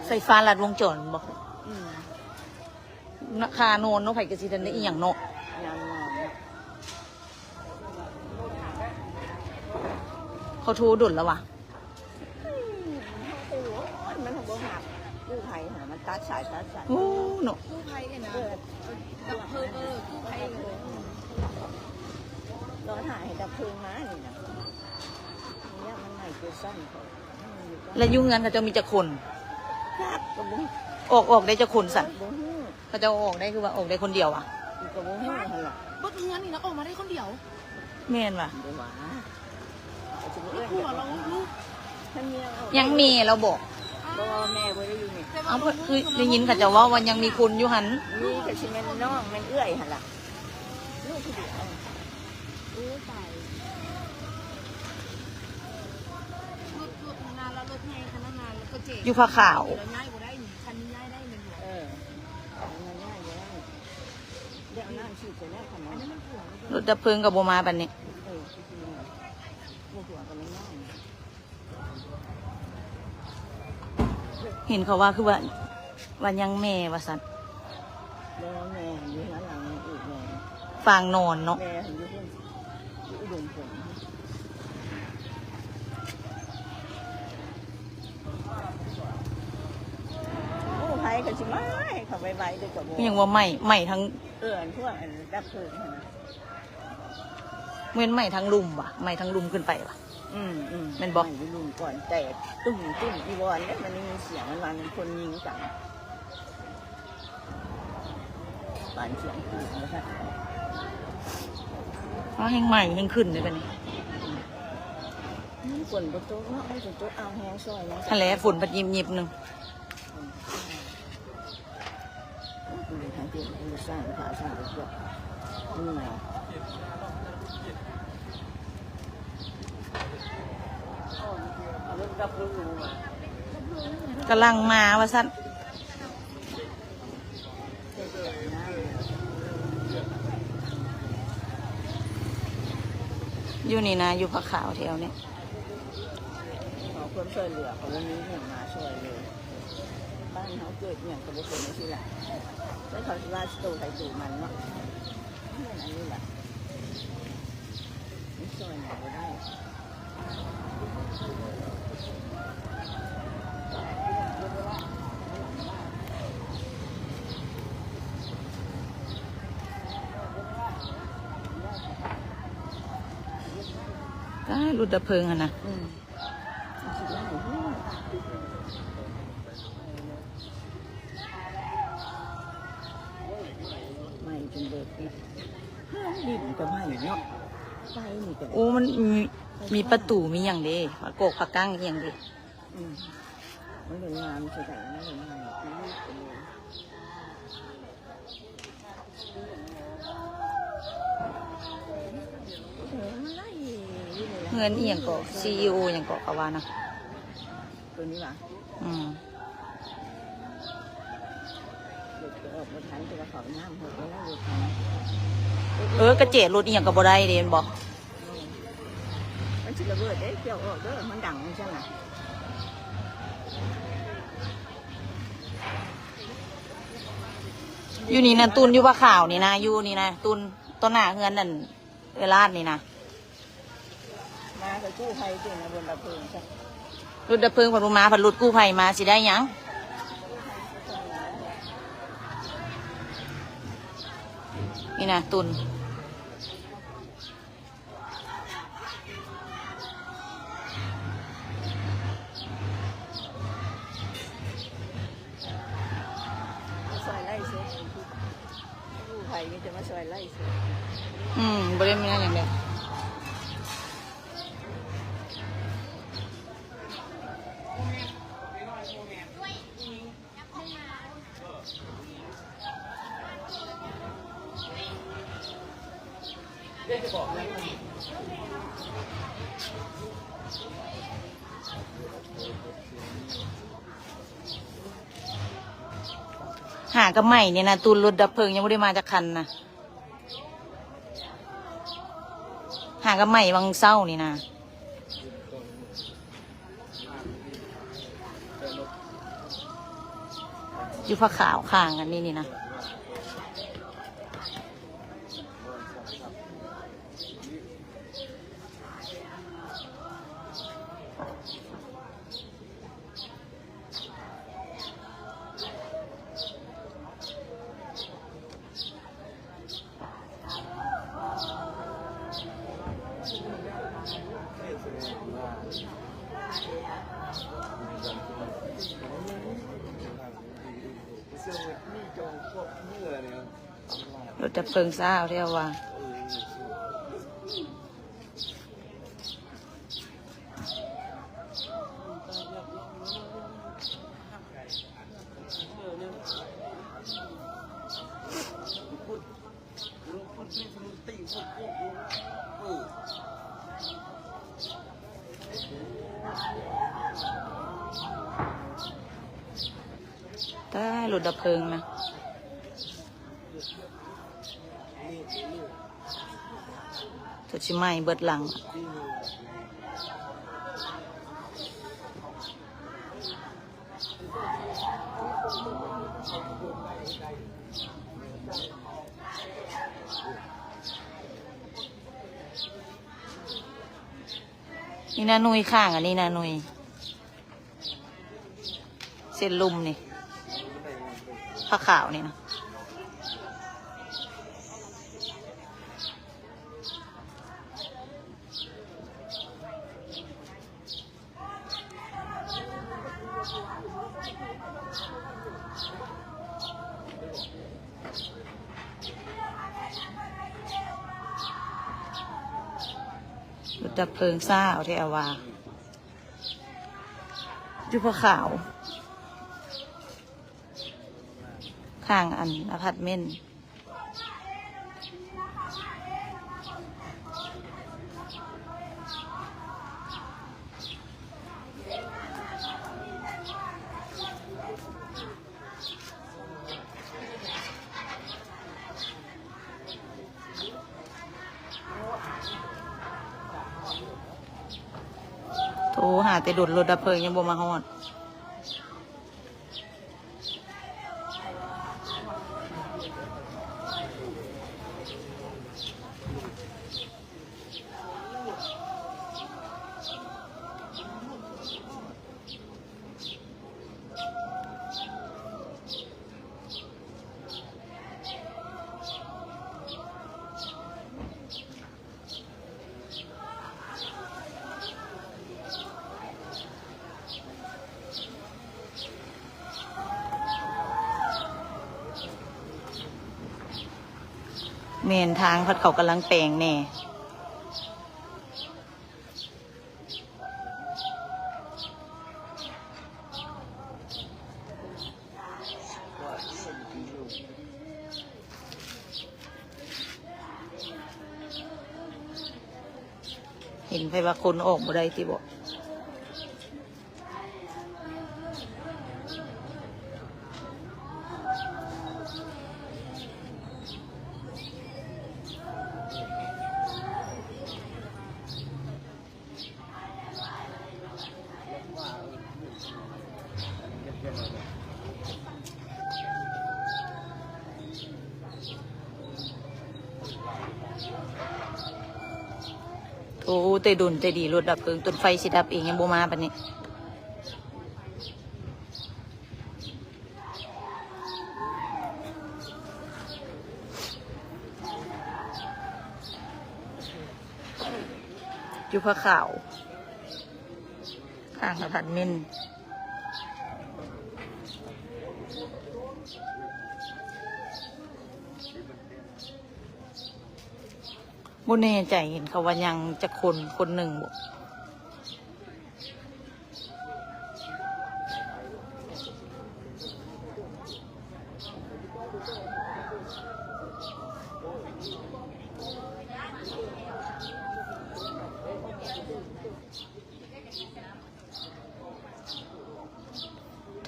ໄຟຟ້າລັດວົງຈອນບໍ່? ອືມ ນະ ຄ່ານອນເນາະ ໃຜກໍຊິທັນໄດ້ອີ່ຫຍັງເນາະ ຍາມນອນເນາະ. ເຂົາໂທດົນແລ້ວວະ? ອືມ ມັນບໍ່ຮັບ ກູ້ໄພຫັ້ນນະ ມັນຕັດສາຍ ຕັດສາຍ. ໂອ້ ເນາະ ກູ້ໄພຫັ້ນນະ ເອີ ດັບເພີງ ເອີ ກູ້ໄພ ລໍຖ້າໃຫ້ດັບເພີງມານີ້ນະ ເນຍ ມັນໄໝ້ເກີດຊັ້ນ. ແລ້ວຢູ່ເຮືອນເຂົາເຈົ້າມີຈັກຄົນ? ຈັກກໍບໍ່ ອອກ ອອກໄດ້ຈັກຄົນຊັ້ນ? ບໍ່ຮູ້ ເຂົາເຈົ້າອອກໄດ້ ຄືວ່າອອກໄດ້ຄົນດຽວຫວາ? ກໍບໍ່ຮູ້ຫັ້ນລະ ເບິດເຮືອນນີ້ນະ ອອກມາໄດ້ຄົນດຽວ. ແມ່ນຫວາ? ບໍ່ຫວາ ເອົາຊິບໍ່ເອີ້ນ ຜົວລາວລູກ ຍັງແມ່ລາວບໍ່? ບໍ່ ແມ່ບໍ່ໄດ້ຢູ່ນີ້. ເອົ້າ ຄືໄດ້ຍິນເຂົາເຈົ້າເວົ້າວ່າຍັງມີຄົນຢູ່ຫັ້ນ. ມີກໍຊິແມ່ນນ້ອງແມ່ນເອື້ອຍຫັ້ນລະ ລູກຜູ້ດຽວ. ໂອ້ ຕາຍ ລົດ ລົດນານ ແລ້ວລົດໃຫຍ່ຂະໜາດນັ້ນ ແລ້ວກໍເຈັບ ຢູ່ຜາຂາວ ແລ້ວຍ້າຍບໍ່ໄດ້ນີ້ ຄັນນີ້ຍ້າຍໄດ້ແມ່ນບໍ່? ເອີ ມັນຍ້າຍບໍ່ໄດ້ ໄດ້ເອົານ້ຳສີດໃສ່ແລ້ວຄັນນັ້ນ. ລົດດັບເພີງກໍບໍ່ມາປານນີ້. ເອີ ບໍ່ຫົວກໍບໍ່ຍ້າຍ. ເຫັນເຂົາວ່າ ຄືວ່າ ວ່າຍັງແມ່ວ່າຊັ້ນ. ບໍ່ ແມ່ຢູ່ເຮືອນຫຼັງນັ້ນອີກແມ່ ຟາງນອນເນາະ. ແມ່ຢູ່ພຸ້ນ ຢູ່ອຸດົມຜົນ. ໂອ້ ໃຜກໍຊິມາໃຫ້ເຂົາໄວໆເດີ ກໍບໍ່ ຍັງວ່າໄໝ້ ໄໝ້ທັງ ເອີ ອັນພວກອັນດັບເພີງຫັ້ນນະ. ແມ່ນໄໝ້ທາງລຸ່ມຫວາ? ໄໝ້ທາງລຸ່ມຂຶ້ນໄປຫວາ? ອືມໆ ແມ່ນບໍ່? ໄໝ້ຢູ່ລຸ່ມກ່ອນ ແຕ່ຕຸ້ມໆ ອີ່ວອນເດ້ ມັນໄດ້ຍິນສຽງ ມັນວ່າແມ່ນຄົນຍິງກັນ ປານສຽງປືນວ່າຊັ້ນ. ອ້າວ ແຮ່ງໄໝ້ແຮ່ງຂຶ້ນເດ້ບາດນີ້. ອືມ ຝົນບໍ່ຕົກເນາະ ມັນຊິຕົກ ອ້າວ ແຮງຊ່ອຍເນາະ. ຫັ້ນແຫຼະ ຝົນພັດຍິບໆໜຶ່ງ. ກຳລັງມາວ່າຊັ້ນ. ຢູ່ນີ້ນະ ຢູ່ຜາຂາວແຖວນີ້ ຂໍຄວາມຊ່ວຍເຫຼືອ ເຂົາບໍ່ມີຫຍັງມາຊ່ວຍເລີຍ. ບ້ານເຮົາເກີດຫຍັງກໍບໍ່ເປັນຈັ່ງຊີ້ລະ ແລ້ວເຂົາຊິວ່າໂຕໃຜໂຕມັນເນາະ. ແມ່ນອັນນີ້ລະ ມັນຊ່ອຍຫຍັງບໍ່ໄດ້. ອ້າ ລົດດັບເພີງຫັ້ນນະ. ອືມ ໄໝ້ຈົນເບິດເນາະ ເຮືອນດິນກໍໄໝ້ເນາະ ໄຟນີ້ກໍ ໂອ້ ມັນມີ ມີປະຕູ ມີຫຍັງເດ້ ປະກອກປະກັງອີ່ຫຍັງເດ້. ອືມ ມັນກໍງາມຄືກັນ ມັນກໍງາມ ເຮືອນອີ່ຫຍັງເກາະ ຊີອີໂອ ຫຍັງເກາະ ເຂົາວ່ານະ ຕົວນີ້ຫວາ? ອືມ ລົດກໍອອກບໍ່ທັນ ແຕ່ວ່າເຂົານ້ຳຫົກແລ້ວລົດ ເອີ ກະເຈລົດອີ່ຫຍັງກໍບໍ່ໄດ້ເດ້ ແມ່ນບໍ່? ມັນຊິລະເບີດເດ້ ກ່ຽວອອກເດີ ມັນດັງຈັ່ງຊັ້ນນະ. ຢູ່ນີ້ນະ ຕຸ່ນ ຢູ່ຜາຂາວນີ້ນະ ຢູ່ນີ້ນະ ຕຸ່ນ ຕໍ່ໜ້າເຮືອນນັ້ນ ເອື້ອຍລາດນີ້ນະ. ມາກໍກູ້ໄພຕິນະ ລົດດັບເພີງຊະ ລົດດັບເພີງເພິ່ນບໍ່ມາ ພັດລົດກູ້ໄພມາ ຊິໄດ້ຫຍັງ? ນີ້ນະ ຕຸ່ນ. ມາຊ່ອຍໄລ່ສົດ ກູ້ໄພມີແຕ່ມາຊ່ອຍໄລ່ສົດ. ອືມ ບໍ່ໄດ້ມີຫຍັງເດ. ຫາກະໄໝ້ນີ້ນະ ຕູນລົດດັບເພີງຍັງບໍ່ໄດ້ມາຈັກຄັນນະ. ຫາກະໄໝ້ວັງເຊົ້ານີ້ນະ. ຢູ່ຜ້າຂາວຂ້າງອັນນີ້ນີ້ນະ. ລົດດັບເພີງຊ້າແທ້ວ່າ. ຕາຍ ລົດດັບເພີງນະ ຈົນຊິໄໝ້ເບິດຫຼັງ. ນີ້ນາໜຸ່ຍ ຂ້າງອັນນີ້ນາໜຸ່ຍ ເສັ້ນລຸ່ມນີ້ ຜ້າຂາວນີ້ນະ. ລົດດັບເພີງຊ້າແທ້ວ່າ ຢູ່ຜ້າຂາວ ຂ້າງອັນອາພາດເມັນ. ໂທຫາແຕ່ດົນ ລົດດັບເພີງຍັງບໍ່ມາຮອດ. ແມ່ນ ທາງພັດເຂົາກຳລັງແປງແດ່. ເຫັນໃຜວ່າຄົນອອກບໍ່ໄດ້ຕິບໍ? ໂອ້ ແຕ່ດົນແຕ່ດີ ລົດດັບເພີງ ຈົນໄຟຊິດັບເອງ ຍັງບໍ່ມາປານນີ້. ຢູ່ຜ້າຂາວ ຂ້າງອາພາດເມັນ. ບໍ່ແນ່ໃຈ ເຫັນເຂົາວ່າຍັງຈັກຄົນ ຄົນໜຶ່ງບໍ?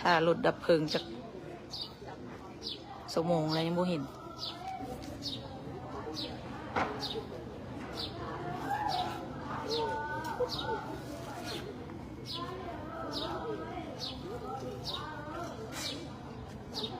ຖ້າລົດດັບເພີງຈັກຊົ່ວໂມງແລ້ວ ຍັງບໍ່ເຫັນ. ໂ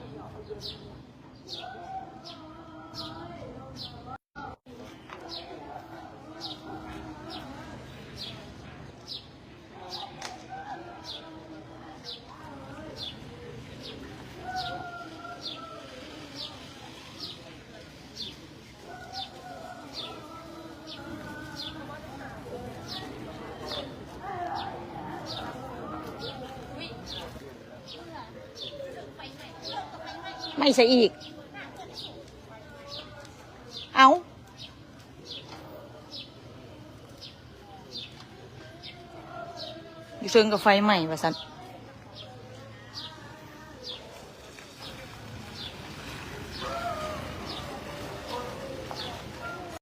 ໄປຊະອີກ. ເອົ້າ ຢູ່ເທິງກໍໄຟໄໝ້ວ່າຊັ້ນ.